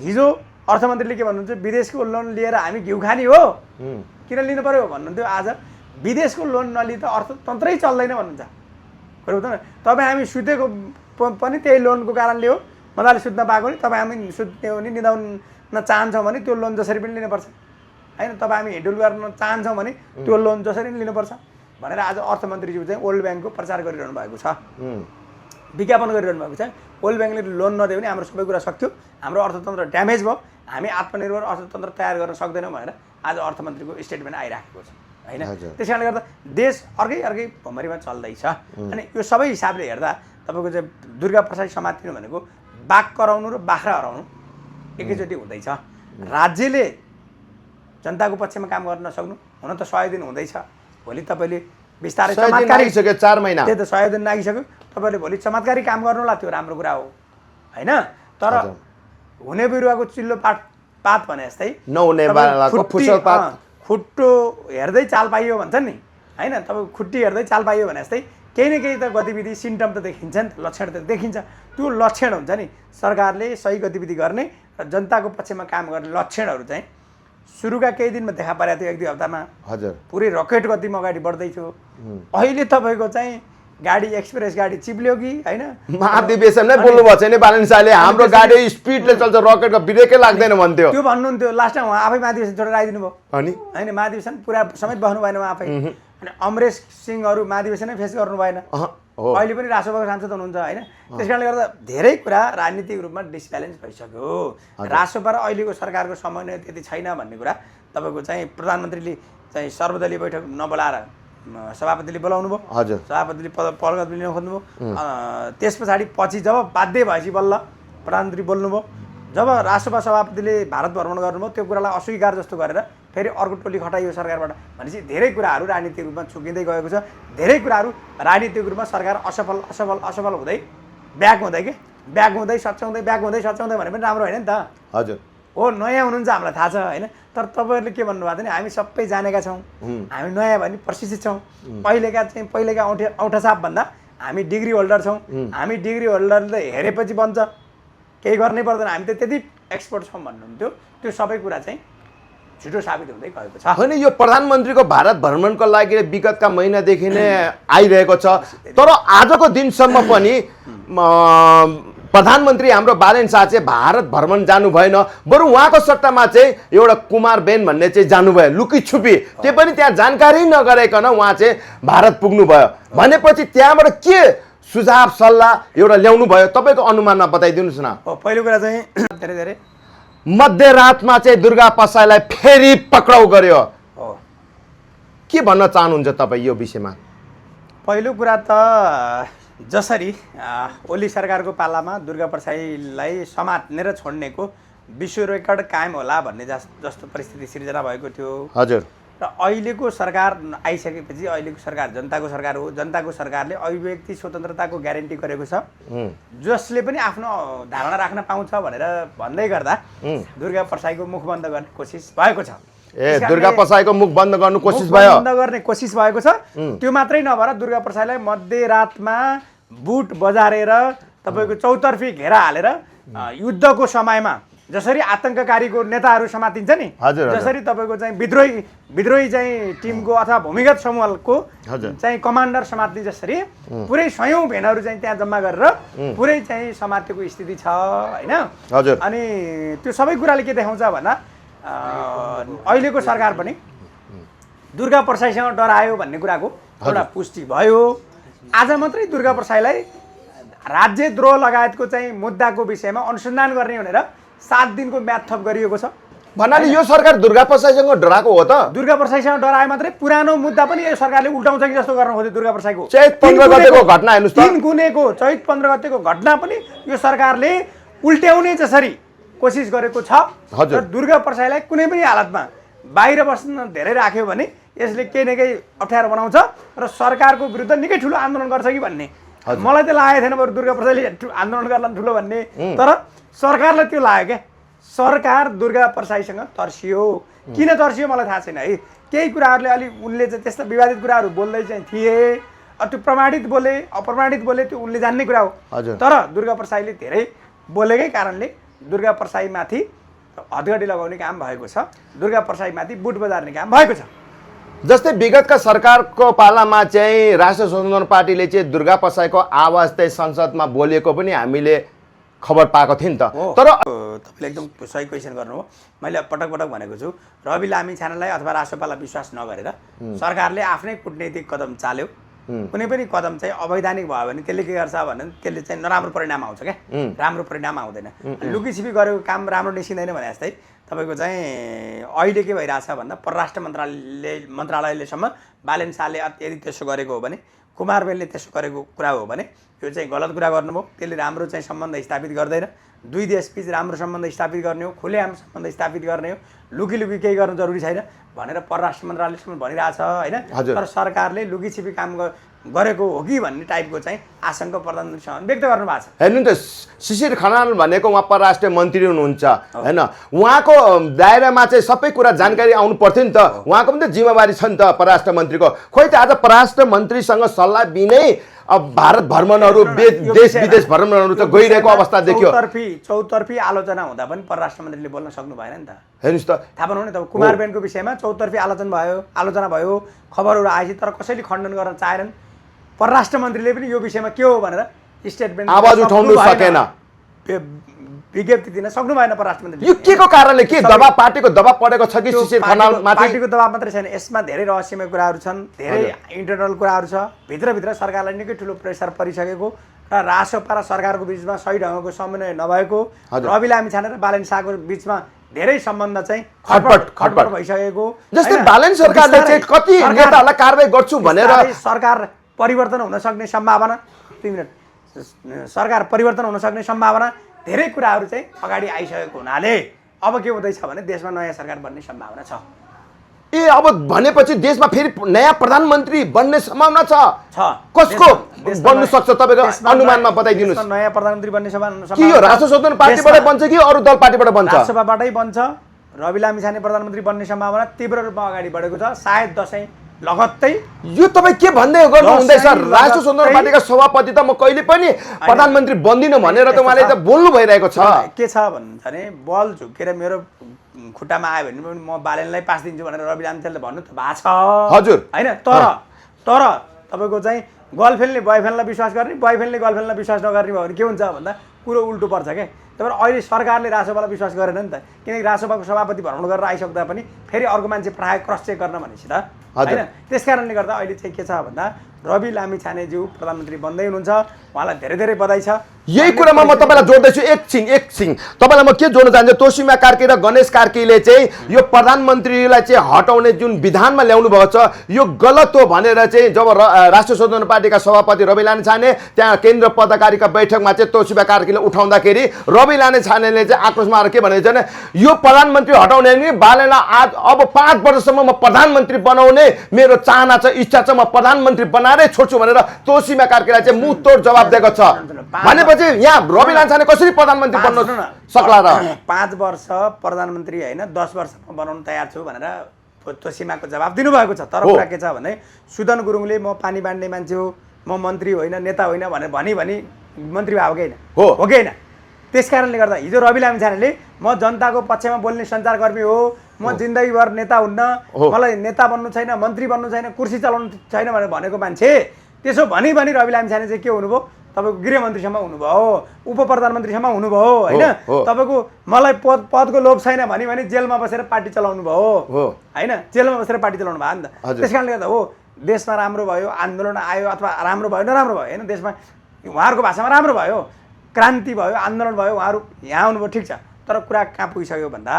हिजो अर्थमन्त्रीले के भन्नुहुन्छ, विदेशको लोन लिएर हामी घिउ खाने हो, किन लिनु पर्यो भन्नुहुन्थ्यो। आज विदेशको लोन नलिए त अर्थतन्त्रै चल्दैन भन्नुहुन्छ। तपाईँ हामी सुतेको पनि त्यही लोनको कारणले हो, मजाले सुत्न पाएको नि, तपाईँ हामी सुत्ने हो भने निदाउन चाहन्छौँ भने त्यो लोन जसरी पनि लिनुपर्छ होइन। तपाईँ हामी हिडुल गर्न चाहन्छौँ भने त्यो लोन जसरी पनि लिनुपर्छ भनेर आज अर्थमन्त्रीज्यू चाहिँ वर्ल्ड ब्याङ्कको प्रचार गरिरहनु भएको छ, विज्ञापन गरिरहनु भएको छ। वर्ल्ड ब्याङ्कले लोन नदियो भने हाम्रो सबै कुरा सक्थ्यो, हाम्रो अर्थतन्त्र ड्यामेज भयो, हामी आत्मनिर्भर अर्थतन्त्र तयार गर्न सक्दैनौँ भनेर आज अर्थमन्त्रीको स्टेटमेन्ट आइराखेको छ होइन। त्यस कारणले गर्दा देश अर्कै भमरीमा चल्दैछ। अनि यो सबै हिसाबले हेर्दा तपाईँको चाहिँ दुर्गा प्रसाद समात्नु भनेको बाघ कराउनु र बाख्रा हराउनु एकैचोटि हुँदैछ। राज्यले जनताको पक्षमा काम गर्न नसक्नु, हुन त 100 दिन हुँदैछ, भोलि तपाईँले बिस्तारै चमत्कारी 4 महिना त्यही त 100 दिन नागिसक्यो, तपाईँले भोलि चमत्कारी काम गर्नुला त्यो राम्रो कुरा हो होइन। तर हुने बिरुवाको चिल्लो पात भने जस्तै नहुने बालाको फुसल पात, खुट्टो हेर्दै चाल पाइयो भन्छन् नि होइन। तपाईँ खुट्टी हेर्दै चाल पाइयो भने जस्तै केही न केही त गतिविधि सिम्टम त देखिन्छ नि, लक्षण त देखिन्छ। त्यो लक्षण हुन्छ नि सरकारले सही गतिविधि गर्ने र जनताको पक्षमा काम गर्ने लक्षणहरू चाहिँ सुरुका केही दिनमा देखा परेको थियो, 1-2 हप्तामा हजुर पुरै रकेट गतिमा अगाडि बढ्दै थियो। अहिले तपाईँको चाहिँ गाडी एक्सप्रेस गाडी चिप्ल्यो कि होइन, महाधिवेशनमै बोल्नुभएको छैन बालन शाहले, हाम्रो गाडी स्पिडले चल्छ रकेटको ब्रेकै लाग्दैन भन्थ्यो। त्यो भन्नुहुन्थ्यो लास्टमा उहाँ आफै महाधिवेशन छोडेर आइदिनु भयो अनि होइन, महाधिवेशन पुरा समेत बस्नु भएन उहाँ आफै। अनि अमरेश सिंहहरू महाधिवेशनै फेस गर्नु भएन, अहिले पनि राष्ट्रसभाको सांसद हुनुहुन्छ होइन। त्यस कारणले गर्दा धेरै कुरा राजनीतिक रूपमा डिसब्यालेन्स भइसक्यो। राष्ट्रसभा र अहिलेको सरकारको समन्वय त्यति छैन भन्ने कुरा तपाईँको चाहिँ प्रधानमन्त्रीले चाहिँ सर्वदलीय बैठक नबोलाएर सभापतिले बोलाउनु भयो, हजुर सभापतिले पदक लिन खोज्नुभयो। त्यस पछाडि पछि जब बाध्य भएपछि बल्ल प्रधानमन्त्री बोल्नुभयो। जब राष्ट्रसभा सभापतिले भारत भ्रमण गर्नुभयो त्यो कुरालाई अस्वीकार जस्तो गरेर फेरि अर्को टोली खटाइयो सरकारबाट। भनेपछि धेरै कुराहरू राजनीतिक रूपमा चुकिँदै गएको छ। धेरै कुराहरू राजनीतिक रूपमा सरकार असफल असफल असफल हुँदै ब्याक हुँदै के ब्याक हुँदै सच्याउँदै ब्याक हुँदै सच्याउँदै भने पनि राम्रो होइन नि त। हजुर हो, नयाँ हुनुहुन्छ हामीलाई थाहा छ होइन, तर तपाईँहरूले के भन्नुभएको थियो नि हामी सबै जानेका छौँ, हामी नयाँ भने प्रशिक्षित छौँ। पहिलेका औठासाप भन्दा हामी डिग्री होल्डर छौँ, हामी डिग्री होल्डरले हेरेपछि बन्छ, केही गर्नै पर्दैन, हामी त त्यति एक्सपर्ट छौँ भन्नुहुन्थ्यो। त्यो सबै कुरा चाहिँ छिटो साबित हुँदै गएको छ। होइन, यो प्रधानमन्त्रीको भारत भ्रमणको लागि विगतका महिनादेखि नै आइरहेको छ, तर आजको दिनसम्म पनि प्रधानमन्त्री हाम्रो बालेन शाह चाहिँ भारत भ्रमण जानु भएन। बरु उहाँको सट्टामा चाहिँ एउटा कुमार बेन भन्ने चाहिँ जानुभयो लुकी छुपी, त्यो पनि त्यहाँ जानकारी नगराइकन उहाँ चाहिँ भारत पुग्नुभयो। भनेपछि त्यहाँबाट के सुझाव सल्लाह एउटा ल्याउनु भयो तपाईँको अनुमानमा बताइदिनुहोस् न। पहिलो कुरा चाहिँ धेरै धेरै मध्यरातमा चाहिँ दुर्गा पसाईलाई फेरि पक्राउ गर्यो, के भन्न चाहनुहुन्छ तपाईँ यो विषयमा? पहिलो कुरा त जसरी ओली सरकारको पालामा दुर्गा पसाईलाई समात्नेर छोड्नेको विश्व रेकर्ड कायम होला भन्ने जस्तो परिस्थिति सिर्जना भएको थियो। हजुर, र अहिलेको सरकार आइसकेपछि अहिलेको सरकार जनताको सरकार हो। जनताको सरकारले अभिव्यक्ति स्वतन्त्रताको ग्यारेन्टी गरेको छ, जसले पनि आफ्नो धारणा राख्न पाउँछ भनेर भन्दै गर्दा दुर्गा पसाईको मुख बन्द गर्ने कोसिस भएको छ। दुर्गा पसाईको मुख बन्द गर्नु कोसिस भयो, बन्द गर्ने कोसिस भएको छ। त्यो मात्रै नभएर दुर्गा पसाईलाई मध्यरातमा बुट बजारेर तपाईँको चौतर्फी घेरा हालेर युद्धको समयमा जसरी आतंककारीको नेताहरू समातिन्छ नि, जसरी तपाईँको चाहिँ विद्रोही चाहिँ टिमको अथवा भूमिगत समूहको चाहिँ कमान्डर समात्ने जसरी पुरै 100औं भेनहरू चाहिँ त्यहाँ जम्मा गरेर पुरै चाहिँ समातेको स्थिति छ होइन। अनि त्यो सबै कुराले के देखाउँछ भन्दा अहिलेको सरकार पनि दुर्गा पसाईसँग डरायो भन्ने कुराको एउटा पुष्टि भयो। आज मात्रै दुर्गा पसाईलाई राज्यद्रोह लगायतको चाहिँ मुद्दाको विषयमा अनुसन्धान गर्ने भनेर 7 दिनको म्याद थप गरिएको छ। भन्नाले यो सरकार दुर्गा पसाईसँग डराएको हो त? दुर्गा पसाईसँग डराए मात्रै पुरानो मुद्दा पनि यो सरकारले उल्टाउँछ कि जस्तो गर्न खोज्यो। दुर्गा पसाईको चैत 15 गतेको घटना हेर्नुस् त, 3 गुनेको चैत 15 गतेको घटना पनि यो सरकारले उल्ट्याउने जसरी कोसिस गरेको छ। र दुर्गा पसाईलाई कुनै पनि हालतमा बाहिर बस्न धेरै राख्यो भने यसले केही न केही अप्ठ्यारो बनाउँछ र सरकारको विरुद्ध निकै ठुलो आन्दोलन गर्छ कि भन्ने मलाई त लागेको थिएन। बरु दुर्गा पसाईले आन्दोलन गर्ला ठुलो भन्ने, तर सरकारलाई त्यो लाग्यो क्या। सरकार दुर्गा पसाईसँग तर्सियो, किन तर्सियो मलाई थाहा छैन है। केही कुराहरूले अलि उनले चाहिँ त्यस्ता विवादित कुराहरू बोल्दै चाहिँ थिए, त्यो प्रमाणित बोले अप्रमाणित बोले त्यो उनले जान्ने कुरा हो। तर दुर्गा पसाईले धेरै बोलेकै कारणले दुर्गा पसाईमाथि हदगडी लगाउने काम भएको छ, दुर्गा पसाईमाथि बुट बजार्ने काम भएको छ। जस्तै विगतका सरकारको पालामा चाहिँ राष्ट्रिय स्वतन्त्र पार्टीले चाहिँ दुर्गा पसाईको आवाज चाहिँ संसदमा बोलेको पनि हामीले खबर पाएको थियौँ नि त। तर तपाईँले एकदम सही क्वेसन गर्नुभयो। मैले पटक पटक भनेको छु, रवि लामिछानेलाई अथवा राष्ट्रपाललाई विश्वास नगरेर सरकारले आफ्नै कुटनीतिक कदम चाल्यो। कुनै पनि कदम चाहिँ अवैधानिक भयो भने त्यसले के गर्छ भने त्यसले चाहिँ नराम्रो परिणाम आउँछ क्या, राम्रो परिणाम आउँदैन। लुकीछिपी गरेको काम राम्रो निस्किँदैन भने जस्तै तपाईँको चाहिँ अहिले के भइरहेछ भन्दा परराष्ट्र मन्त्रालयलेसम्म बालेन शाहले यदि त्यसो गरेको हो भने, कुमार बेनले त्यसो गरेको कुरा हो भने यो चाहिँ गलत कुरा गर्नुभयो। त्यसले राम्रो चाहिँ सम्बन्ध स्थापित गर्दैन। दुई देशबीच राम्रो सम्बन्ध स्थापित गर्ने हो, खुलेआम सम्बन्ध स्थापित गर्ने हो, लुकी केही गर्नु जरुरी छैन भनेर परराष्ट्र मन्त्रालयसम्म भनिरहेछ होइन। तर सरकारले लुकीछिपी काम गरेको हो कि भन्ने टाइपको चाहिँ आशंका प्रधानमन्त्रीसँग व्यक्त गर्नु भएको छ। हेर्नु त शिशिर खनाल भनेको उहाँ परराष्ट्र मन्त्री हुनुहुन्छ हैन, उहाँको दायरामा चाहिँ सबै कुरा जानकारी आउनु पर्थ्यो नि त, उहाँको पनि त जिम्मेवारी छ नि त परराष्ट्र मन्त्रीको। खोइ त आज परराष्ट्र मन्त्रीसँग सल्लाह बिनै अब भारत भ्रमणहरू देश विदेश भ्रमणहरू त गइरहेको अवस्था देखियो। चौतर्फी आलोचना हुँदा पनि परराष्ट्र मन्त्रीले बोल्न सक्नु भएन नि त। हेर्नुहोस् त, थाहा पाउनु नि त कुमारबेनको विषयमा चौतर्फी आलोचना भयो, खबरहरू आएपछि तर कसैले खण्डन गर्न चाहेनन्। परराष्ट्र मन्त्रीले पनि यो विषयमा के हो भनेर स्टेटमेन्ट आवाज उठाउनु सकेन, विज्ञप्ति दिन सक्नु भएन परराष्ट्र मन्त्रीले। यो के को कारणले, के दबाब पार्टीको दबाब परेको छ कि शिशिर खनाल माथि? पार्टीको दबाब मात्रै छैन, यसमा धेरै रहस्यमय कुराहरू छन्, धेरै इन्टरनल कुराहरू छ। भित्रभित्र सरकारलाई निकै ठुलो प्रेसर परिसकेको र रासोपा र सरकारको बिचमा सही ढङ्गको समन्वय नभएको, रवि लामिछाने र बालेन शाहको बिचमा धेरै सम्बन्ध चाहिँ खटपट भइसकेको। जस्तै बालेन सरकारले चाहिँ कति नेताहरूलाई कारबाही गर्छु भनेर सरकार परिवर्तन हुन सक्ने सम्भावना, 2 मिनेट, सरकार परिवर्तन हुन सक्ने सम्भावना, धेरै कुराहरू चाहिँ अगाडि आइसकेको हुनाले अब के हुँदैछ भने देशमा नयाँ सरकार बन्ने सम्भावना छ। ए अब भनेपछि देशमा फेरि नयाँ प्रधानमन्त्री बन्ने सम्भावना छ? कसको बन्नु सक्छ तपाईँको अनुमानमा बताइदिनुहोस्। नयाँ प्रधानमन्त्री बन्ने सम्भावना के यो राष्ट्र स्वतन्त्र पार्टीबाट बन्छ कि अरू दल पार्टीबाट बन्छ? राष्ट्रसभाबाटै बन्छ। रवि लामिछाने प्रधानमन्त्री बन्ने सम्भावना तीव्र रूपमा अगाडि बढेको छ। सायद दसैँ लगत्तै। यो तपाईँ के भन्दै गर्नु हुँदैछ? राष्ट्र स्वतन्त्र पार्टीका सभापति त म कहिले पनि प्रधानमन्त्री बन्दिनँ भनेर त उहाँले त बोल्नु भइरहेको छ। के छ भन्छ भने बल झुकेर मेरो खुट्टामा आयो भने पनि म बालेनलाई पास दिन्छु भनेर रवि लामिछानेले भन्नु त भएको छ हजुर हैन। तर तपाईँको चाहिँ गर्लफ्रेन्डले बोयफ्रेन्डलाई विश्वास गर्ने, बोयफ्रेन्डले गर्लफ्रेन्डलाई विश्वास नगर्ने भयो भने के हुन्छ भन्दा कुरो उल्टो पर्छ क्या। तर अहिले सरकारले रासोपालाई विश्वास गरेन नि त, किनकि रासोपाको सभापति भ्रमण गरेर आइसक्दा पनि फेरि अर्को मान्छे प्रायः क्रस चेक गर्न भनेपछि त हैन। त्यस कारणले गर्दा अहिले चाहिँ के छ भन्दा रवि लामिछानेज्यू प्रधानमन्त्री बन्दै हुनुहुन्छ, उहाँलाई धेरै धेरै बधाई छ। यही कुरामा म तपाईँलाई जोड्दैछु एकछिन तपाईँलाई म के जोड्न चाहन्छु, तोसीमा कार्की र गणेश कार्कीले चाहिँ यो प्रधानमन्त्रीलाई चाहिँ हटाउने जुन विधानमा ल्याउनु भएको छ यो गलत हो भनेर चाहिँ जब राष्ट्रिय स्वतन्त्र पार्टीका सभापति रवि लामिछाने त्यहाँ केन्द्र पदाधिकारीका बैठकमा चाहिँ तोसीमा कार्कीले उठाउँदाखेरि रवि लामिछानेले चाहिँ आक्रोशमा आएर के भनेको छ भने यो प्रधानमन्त्री हटाउने नि बालेनलाई अब 5 वर्षसम्म म प्रधानमन्त्री बनाउने मेरो चाहना छ, इच्छा छ, म प्रधानमन्त्री बनाएरै छोड्छु भनेर तोसीमा कार्कीलाई चाहिँ मुखतोड जवाब दिएको छ। भनेपछि यहाँ रवि लामिछाने कसरी प्रधानमन्त्री बन्न सक्ला र? 5 वर्ष प्रधानमन्त्री होइन 10 वर्षमा बनाउन तयार छु भनेर तोसीमाको जवाब दिनुभएको छ। तर कुरा के छ भने सुदन गुरुङले म पानी बाँड्ने मान्छे हो, म मन्त्री होइन, नेता होइन भनेर भनी मन्त्री भएको होइन हो कि होइन? त्यस कारणले गर्दा हिजो रवि लामिछानेले म जनताको पक्षमा बोल्ने सञ्चारकर्मी हो, म जिन्दगीभर नेता हुन्न, मलाई नेता बन्नु छैन, मन्त्री बन्नु छैन, कुर्सी चलाउनु छैन भनेर भनेको मान्छे त्यसो भनी रवि लामिछाने चाहिँ के हुनुभयो, तपाईँको गृहमन्त्रीसम्म हुनुभयो, उप प्रधानमन्त्रीसम्म हुनुभयो होइन। तपाईँको मलाई पदको लोभ छैन भने जेलमा बसेर पार्टी चलाउनु भयो होइन, जेलमा बसेर पार्टी चलाउनु भयो नि त। त्यस कारणले गर्दा हो देशमा राम्रो भयो, आन्दोलन आयो अथवा राम्रो भयो नराम्रो भयो होइन, देशमा उहाँहरूको भाषामा राम्रो भयो, क्रान्ति भयो, आन्दोलन भयो, उहाँहरू यहाँ आउनुभयो ठिक छ। तर कुरा कहाँ पुगिसक्यो भन्दा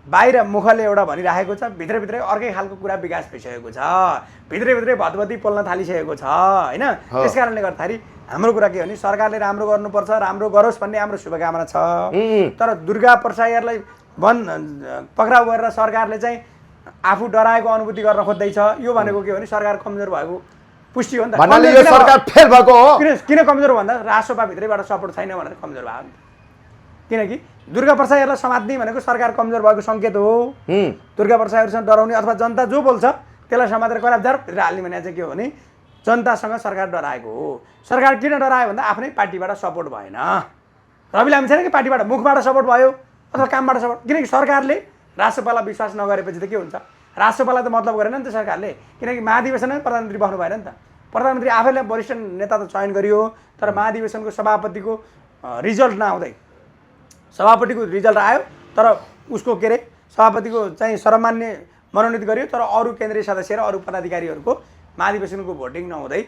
बाहिर मुखले एउटा भनिराखेको छ, भित्रभित्रै अर्कै खालको कुरा विकास भइसकेको छ, भित्रभित्रै भदभदी पोल्न थालिसकेको छ होइन। त्यस कारणले गर्दाखेरि हाम्रो कुरा के हो भने सरकारले राम्रो गर्नुपर्छ, राम्रो गरोस् भन्ने हाम्रो शुभकामना छ। तर दुर्गा प्रसाईहरूलाई पक्राउ गरेर सरकारले चाहिँ आफू डराएको अनुभूति गर्न खोज्दैछ, यो भनेको के हो भने सरकार कमजोर भएको पुष्टि हो नि त। यो सरकार फेल भएको हो। किन कमजोर भन्दा रासोपा भित्रैबाट सपोर्ट छैन भनेर कमजोर भयो नि त। किनकि दुर्गा प्रसाईहरूलाई समात्ने भनेको सरकार कमजोर भएको सङ्केत हो। दुर्गा प्रसाईहरूसँग डराउने अथवा जनता जो बोल्छ त्यसलाई समातेर कराबजार भित्र हाल्ने भने चाहिँ के हो भने जनतासँग सरकार डराएको हो। सरकार किन डरायो भन्दा आफ्नै पार्टीबाट सपोर्ट भएन। रवि लामिछानेकै पार्टीबाट मुखबाट सपोर्ट भयो अथवा कामबाट सपोर्ट, किनकि सरकारले रासोपालाई विश्वास नगरेपछि त के हुन्छ, रासोपालाई त मतलब गरेन नि त सरकारले, किनकि महाधिवेशनमै प्रधानमन्त्री बन्नु भएन नि त। प्रधानमन्त्री आफैलाई वरिष्ठ नेता त चयन गरियो, तर महाधिवेशनको सभापतिको रिजल्ट नआउँदै सभापतिको रिजल्ट आयो तर उसको के अरे सभापतिको चाहिँ सर्वमान्य मनोनित गरियो, तर अरू केन्द्रीय सदस्य र अरू पदाधिकारीहरूको महाधिवेशनको भोटिङ नहुँदै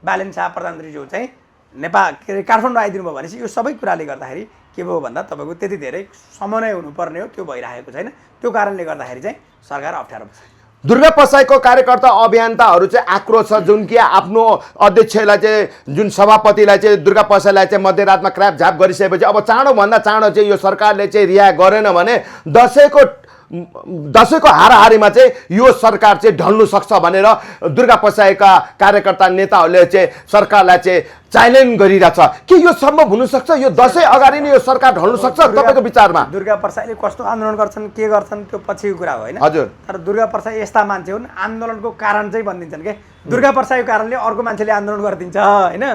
बालेन शाह प्रधानमन्त्रीज्यू चाहिँ नेपाल के अरे काठमाडौँ आइदिनु भयो भनेपछि यो सबै कुराले गर्दाखेरि के भयो भन्दा तपाईँको त्यति धेरै समन्वय हुनुपर्ने हो, त्यो भइरहेको छैन। त्यो कारणले गर्दाखेरि चाहिँ सरकार अप्ठ्यारो पर्छ। दुर्गा प्रसाईको कार्यकर्ता अभियन्ताहरू चाहिँ आक्रोश छ, जुन कि आफ्नो अध्यक्षलाई चाहिँ जुन सभापतिलाई चाहिँ दुर्गा प्रसाईलाई चाहिँ मध्यरातमा क्र्याप झाप गरिसकेपछि अब चाँडोभन्दा चाँडो चाहिँ यो सरकारले चाहिँ रिहा गरेन भने दसैँको दसैँको हाराहारीमा चाहिँ यो सरकार चाहिँ ढल्नु सक्छ भनेर दुर्गा पसाईका कार्यकर्ता नेताहरूले चाहिँ सरकारलाई चाहिँ च्यालेन्ज गरिरहेछ के यो सम्भव हुन सक्छ यो दसैँ अगाडि नै यो सरकार ढल्नु सक्छ तपाईको विचारमा दुर्गा प्रसाईले कस्तो आन्दोलन गर्छन् के गर्छन् त्यो पछिको कुरा हो हैन हजुर तर दुर्गा प्रसाई यस्ता मान्छे हुन् आन्दोलनको कारण चाहिँ भनिदिन्छन् के दुर्गा प्रसाईको कारणले अर्को मान्छेले आन्दोलन गरिदिन्छ हैन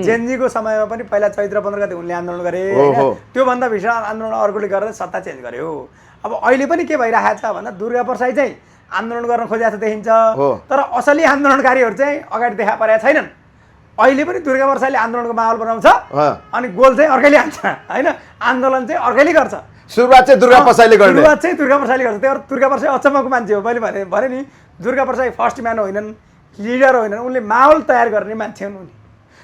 जेनजीको समयमा पनि पहिला चैत्र 15 गते उनले आन्दोलन गरे हैन त्यो भन्दा भीषण आन्दोलन अर्कोले गरेर सत्ता चेन्ज गर्यो अब अहिले पनि के भइरहेको छ भन्दा दुर्गा प्रसाई चाहिँ आन्दोलन गर्न खोजेको देखिन्छ तर असली आन्दोलनकारीहरू चाहिँ अगाडि देखा परेका छैनन् अहिले पनि दुर्गा प्रसाईले आन्दोलनको माहौल बनाउँछ अनि गोल चाहिँ अर्कैले हान्छ हैन आन्दोलन चाहिँ अर्कैले गर्छ सुरुवात चाहिँ दुर्गा प्रसाईले गर्ने सुरुवात चाहिँ दुर्गा प्रसाईले गर्छ त्यो दुर्गा प्रसाई अचम्मको मान्छे हो मैले भने नि दुर्गा प्रसाई फर्स्ट म्यान होइनन् लिडर होइनन् उनले माहौल तयार गर्ने मान्छे हुन् उनी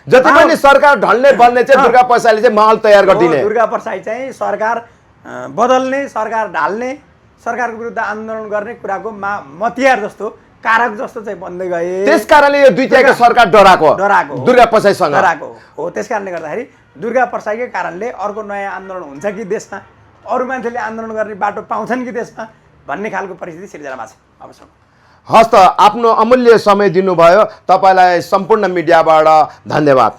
जति पनि सरकार ढल्ने बल्ने चाहिँ दुर्गा प्रसाईले चाहिँ माहौल तयार गरिदिने दुर्गा प्रसाई चाहिँ सरकार बदल्ने सरकार ढाल्ने सरकारको विरुद्ध आन्दोलन गर्ने कुराको मतियार जस्तो कारक जस्तो चाहिँ बन्दै गए त्यसकारणले यो दुईटाको सरकार डराको दुर्गा प्रसाईसँग डराको हो त्यसकारणले गर्दाखेरि दुर्गा प्रसाईकै कारणले अर्को नयाँ आन्दोलन हुन्छ कि देशमा अरू मान्छेले आन्दोलन गर्ने बाटो पाउँछन् कि देशमा भन्ने खालको परिस्थिति सिर्जनामा छ अबसम्म हस् त आफ्नो अमूल्य समय दिनुभयो तपाईलाई सम्पूर्ण मिडियाबाट धन्यवाद